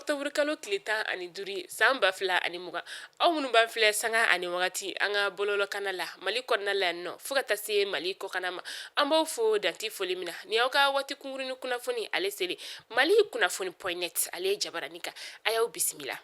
Octobre kalo tile 15 san 2020. Aw minnu b'an filɛ sanga ani wagati an ka bɔlɔlɔkanna la Mali kɔnɔna la yan nɔ, fo ka taa se Mali kɔkanna ma, an b'aw fo dan tɛ foli min na. Ni aw ka waati kunkurunnin kunnafoni ale selen Mali kunnafoni point net ale jabaranin kan, a y'aw bisimila.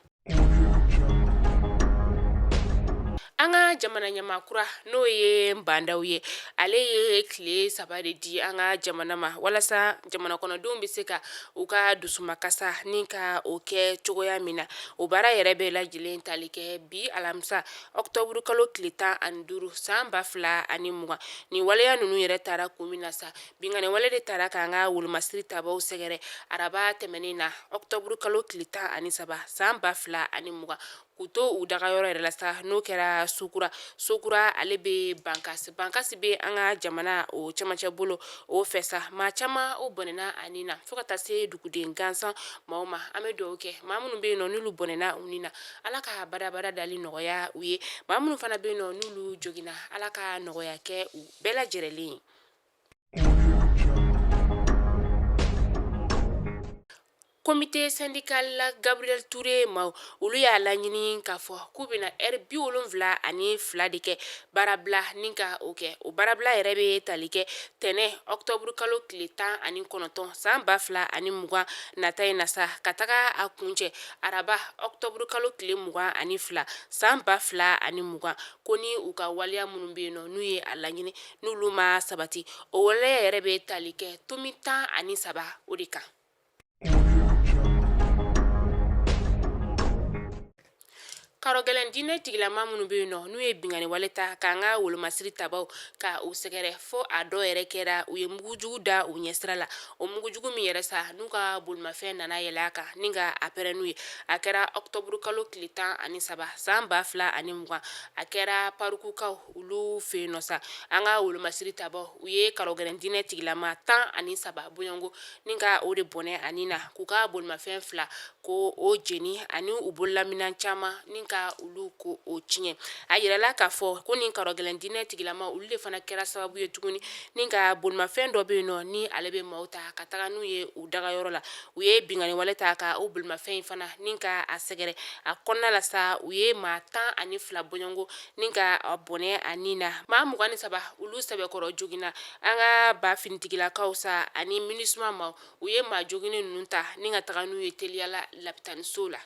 An ka jamana ɲɛmaa kura, n'o ye Ba Ndaw ye, ale ye tile 3 de di an ka jamana ma walasa jamana kɔnɔdenw bɛ se ka u ka dusumakasa ni ka o kɛ cogoya min na. O baara yɛrɛ bɛɛ lajɛlen tali kɛ bi alamisa octobre kalo tile 15 san 2020. Nin waleya ninnu yɛrɛ taara kun min na sa, binkanni wale de taara k'an ka wolomasiri tabaw sɛgɛrɛ araba tɛmɛnen na octobre kalo tile 13 san 2020, k'u to u dagayɔrɔ yɛrɛ la sa, n'o kɛra Sokura. Sokura ale bɛ Bankasi, Bankasi bɛ an ka jamana o cɛmancɛ bolo o fɛ sa. Maa caman o bɔnɛna a ni na, fo ka taa se duguden gansan maaw ma. An bɛ dugawu kɛ maa minnu bɛ yen nɔ n'olu bɔnɛna u ni na, Ala ka badabada dali nɔgɔya u ye. Maa minnu fana bɛ yen nɔ n'olu joginna, Ala ka nɔgɔya kɛ u bɛɛ lajɛlen ye. Comité syndical la Gabriel Touré maaw, olu y'a laɲini k'a fɔ k'u bɛna heure 72 de kɛ baarabila ni ka o kɛ. O baarabila yɛrɛ bɛ tali kɛ tɛnɛn octobre kalo tile 19 san 2020 nata in na sa, ka taga a kuncɛ araba octobre kalo tile 22 san 2020. Ko ni u ka waleya minnu bɛ yen nɔ n'u ye a laɲini n'olu ma sabati, o waleya yɛrɛ bɛ tali kɛ tomi 13 o de kan. Karɔgɛlɛn diinɛ tigilama minnu bɛ yen nɔ n'u ye binkanni wale ta k'an ka wolomasiri tabaw ka u sɛgɛrɛ, fo a dɔw yɛrɛ kɛra u ye mugujugu da u ɲɛsira la. O mugujugu min yɛrɛ sa, n'u ka bolimafɛn nana yɛlɛ a kan ni ka a pɛrɛn n'u ye, a kɛra octobre kalo tile 13 san 2020. A kɛra Parukukaw olu fɛ yen nɔ sa. An ka wolomasiri tabaw, u ye karɔgɛlɛn diinɛ tigilama 13 bɔɲɔgɔnko ni ka o de bɔnɛ a ni na, k'u ka bolimafɛn 2 ko o jeni ani u bololaminɛn caman ni ka olu ko o tiɲɛ. A yirala k'a fɔ ko nin karɔgɛlɛn diinɛ tigilama olu de fana kɛra sababu ye tuguni ni ka bolimafɛn dɔ bɛ yen nɔ ni ale bɛ maaw ta ka taga n'u ye u dagayɔrɔ la. U ye binkanni wale ta ka o bolimafɛn in fana ni ka a sɛgɛrɛ. A kɔnɔna la sa, u ye maa 12 bɔɲɔgɔnko ni ka bɔnɛ a ni na. Maa 23 olu sɛbɛkɔrɔ joginna. An ka ba finitigilakaw sa ani MINUSMA maaw, u ye maa joginnen ninnu ta ni ka taga n'u ye teliya la lapitaniso la.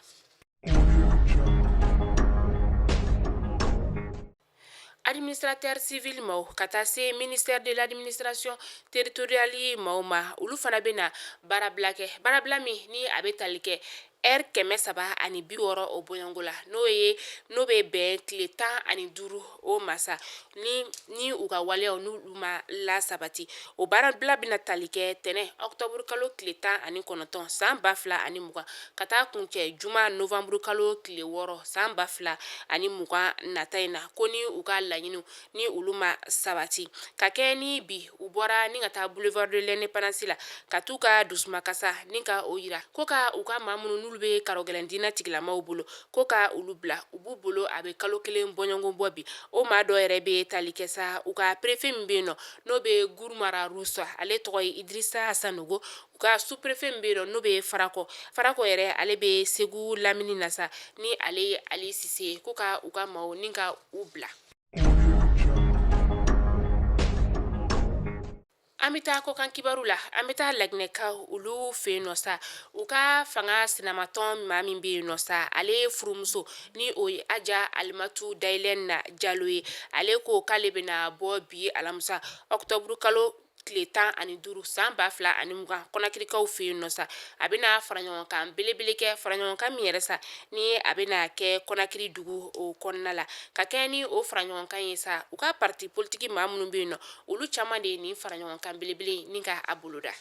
Administrateur civil maaw ka taa se ministère de l'administration territoriale maaw ma, olu fana bɛna baarabila kɛ, baarabila min ni a bɛ tali kɛ heure 360 o bɔɲɔgɔnko la, n'o ye n'o bɛ bɛn tile 15 o ma sa, ni u ka waleyaw n'olu ma lasabati. O baarabila bɛna tali kɛ tɛnɛn octobre kalo tile 19 san 2020 ka taa kuncɛ juma novembre kalo tile 6 san 2020 nata in na, ko ni u ka laɲiniw ni olu ma sabati. Ka kɛ ni bi u bɔra ni ka taa boulevard de l'indépendance la ka t'u ka dusumakasa ni ka o yira, ko ka u ka maa minnu n'olu bɛ karɔgɛlɛn diinɛ tigilamaw bolo, ko ka olu bila u b'u bolo a bɛ kalo kelen bɔɲɔgɔnko bɔ bi. O maa dɔ yɛrɛ bɛ tali kɛ sa u ka préfet min bɛ yen nɔ n'o bɛ Gurumara Rousse, ale tɔgɔ ye Idrissa Sanogo. U ka sous-préfet min bɛ yen nɔ n'o bɛ Farakɔ, Farakɔ yɛrɛ ale bɛ Segu lamini na sa, ni ale ye Ali Sise ye, ko ka u ka maaw ni ka u bila. An bɛ taa kɔkan kibaru la. An bɛ taa Laginɛkaw olu fɛ yen nɔ sa. U ka fanga sinamatɔn maa min bɛ yen nɔ sa, ale furumuso ni o ye Aja Alimatu Dayilɛn Jalo ye, ale ko k'ale bɛna bɔ bi alamisa octobre kalo tile 15 san 2020 Kɔnakirikaw fɛ yen nɔ sa. A bɛna faraɲɔgɔnkan belebele kɛ, faraɲɔgɔnkan min yɛrɛ sa ni a bɛna kɛ Kɔnakiri dugu o kɔnɔna la. Ka kɛ ni o faraɲɔgɔnkan ye sa, u ka parti politique maa minnu bɛ yen nɔ, olu caman de ye nin faraɲɔgɔnkan belebele ni ka a boloda.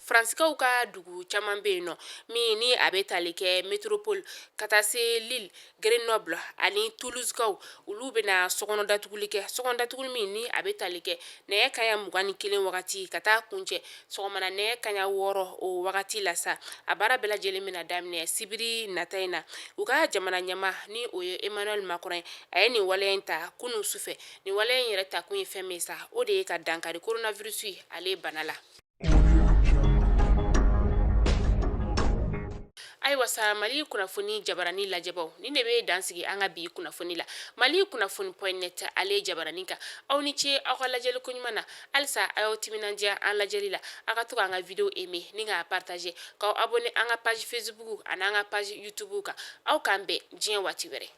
Faransikaw ka dugu caman bɛ yen nɔ min ni a bɛ tali kɛ métropole ka taa se Lille, Grenoble ani Toulousekaw, olu bɛna sokɔnɔ datuguli kɛ, sokɔnɔ datuguli min ni a bɛ tali kɛ nɛgɛ kanɲɛ 21 wagati ka taa kuncɛ sɔgɔmada nɛgɛ kanɲɛ 6 o wagati la sa. A baara bɛɛ lajɛlen bɛna daminɛ sibiri nata in na. U ka jamana ɲɛmaa ni o ye Emmanuel Macron ye, a ye nin waleya in ta kunun sufɛ. Nin waleya in yɛrɛ takun ye fɛn min sa, o de ye ka dankari coronavirus ale bana la. Ayiwa sa, Mali kunnafoni jabarani lajɛbaw, nin de bɛ dan sigi an ka bi kunnafoni la Mali kunnafoni point net ale jabarani kan. Aw ni ce aw ka lajɛli koɲuman na. Halisa a y'aw timinandiya an lajɛli la. Aw ka to k'an ka vidéo aimer ni k'a partager, k'aw abonner an ka page Facebook ani an ka page YouTube kan. Aw k'an bɛn diɲɛ waati wɛrɛ.